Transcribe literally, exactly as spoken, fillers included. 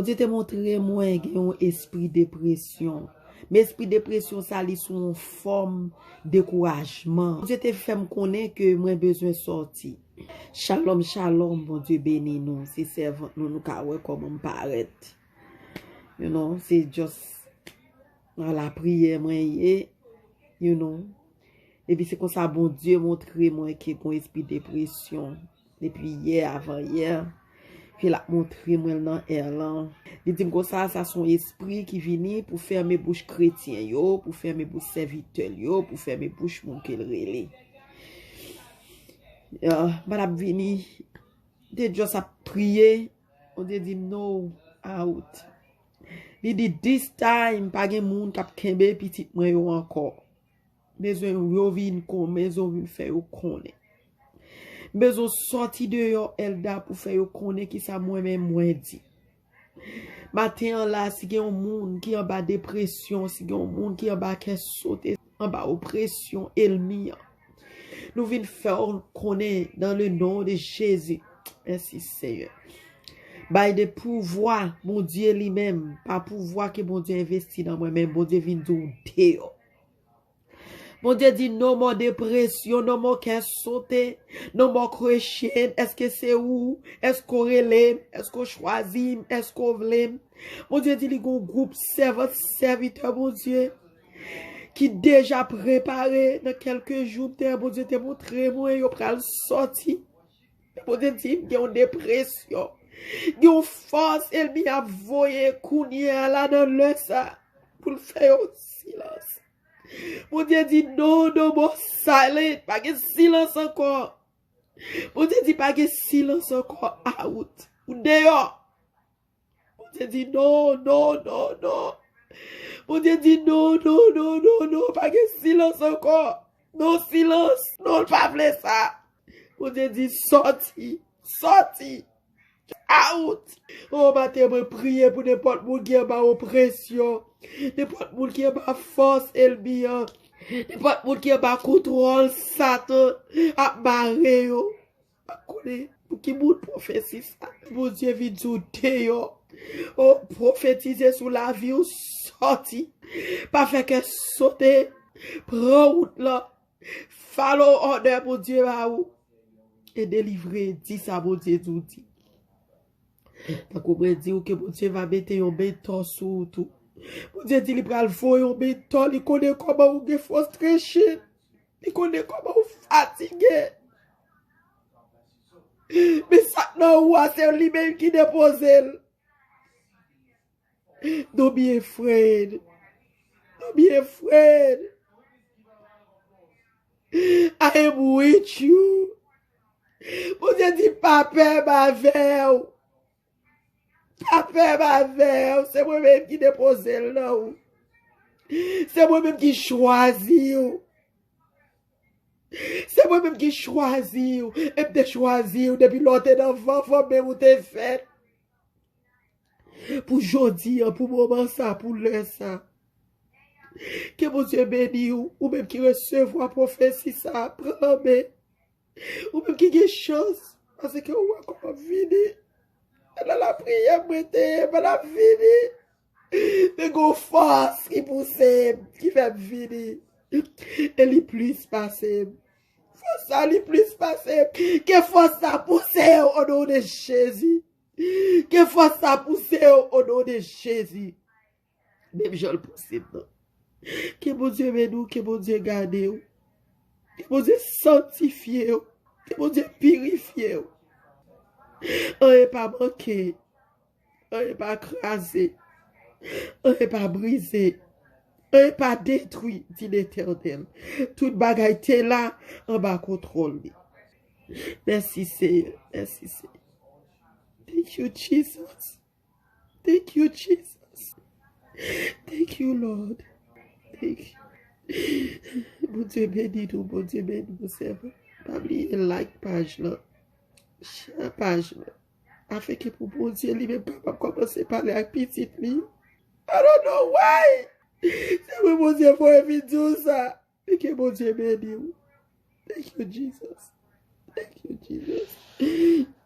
Bondye te montre mwen gen yon espri depresyon. Men espri depresyon sa, li sou yon fòm dekourajman. Bondye te fè m konnen ke mwen bezwen sòti. Shalom, shalom, Bondye beni nou. Se sèvant nou, nou ka wè kòman m parèt. You know, se just nan lapriyè mwen ye, you know. Epi se konsa Bondye montre mwen ke gon espri depresyon. Depi yè, avan yè, ke l ap montre mwen l nan è lan. Li di m konsa, sa se yon espri ki vini pou fèmen bouch kretyen yo, pou fèmen bouch sèvitè l yo, pou fèmen bouch moun ke l rele. Ah, m pa t ap vini, m te just ap priye, Bondye di m, "No, out." Li di, "This time, pa gen moun k ap kenbe pitit mwen yo ankò." Bezwen yo vin kon, bezwen vin fè yo konnen. Bezwen sòti deyò, Elda, pou fè yo konnen kisa mwen menm mwen di. Maten an la, si gen yon moun ki anba depresyon, si gen yon moun ki anba kè sote, anba opresyon ènmi an, nou vin fè w konnen dans le nom de Jésus. Mèsi, Senyè. Bay de pouvwa Bondye li menm, pa pouvwa ke Bondye envesti nan mwen, men Bondye vin di w deyò. Bondye di, "No more depression, no more kè sote, no more question. Èske se ou? Èske w rele m? Èske w chwazi m? Èske w vle m?" Bondye di, li gon gwoup sèvant, sèvitè Bondye, ki deja prepare nan kèlke jou, m te, Bondye te montre mwen, yo pral sòti. Bondye di m gen yon depresyon, gen yon fòs ènmi ap voye kounye a la nan lè sa pou l fè yon silans. Bondye di, "No, no more silent." Pa gen silans ankò. Bondye di, "Pa gen silans ankò." Out. Ou deyò. Bondye di, "No, no, no, no." Bondye di, "No, no, no, no, no." Pa gen silans ankò. Non, silans. Non, l pa vle sa. Bondye di, "Sòti. Sòti." Out! O maten, mwen priye pou nenpòt moun ki anba opresyon, nenpòt moun ki anba fòs ènmi an, nenpòt moun ki anba kontwòl Satan ap mare yo. Pa konnen pou ki moun pwofesi sa. Bondye vin di w deyò. O, pwofetize sou lavi w, sòti. Pa fè kè sote. Pran wout lan. Follow òdè Bondye ba ou. E delivre, di sa Bondye di w di. Tankou mwen di w ke Bondye va mete yon mentò sou ou tou. Bondye di li pral voye yon mentò, li konnen kòman ou gen frustration. Li konnen kòman ou fatige. Men sa k nan ou a, se li menm ki depoze l. Don't be afraid. Don't be afraid. I am with you. Bondye di, "Pa pè, m avè w." Pa pè, m avè w. Se mwen menm ki depoze l nan ou. Se mwen menm ki chwazi w. Se mwen menm ki chwazi w. E m te chwazi w depi lè w te nan van fanmi w te fèt. Pou jodi an, pou moman sa, pou lè sa. Ke Bondye beni w, ou menm ki resevwa pwofesi sa, pran lanmen. Ou menm ki gen chans, paske ou wè kòman m vini. E nan lapriyè mwen te ye, pandan m vini. Men gon fòs ki pouse m, ki fè m vini. E li plis pase m. Fòs sa, li plis pase m. Ke fòs sa pouse w, o non de Jezi. Ke fòs sa pouse w, o non de Jezi. Menm jan l pouse m nan. Ke Bondye beni w, ke Bondye gade w. Ke Bondye sanktifye w. Ke Bondye pirifye w. Anyen pa manke. Anyen pa kraze. Anyen pa brize. Anyen pa detwi, di Letènèl. Tout bagay te la anba kontwòl li. Mèsi, Seyè. Mèsi, Seyè. Thank you, Jesus. Thank you, Jesus. Thank you, Lord. Thank you. Bondye beni nou, Bondye beni nou, sèvant. Pa bliye like paj lan. Share paj lan. Afenke pou Bondye li menm kapab kòmanse pale ak pitit li. I don't know why. Se mwen Bondye voye vin di w sa. E ke Bondye beni w. Thank you, Jesus. Thank you, Jesus.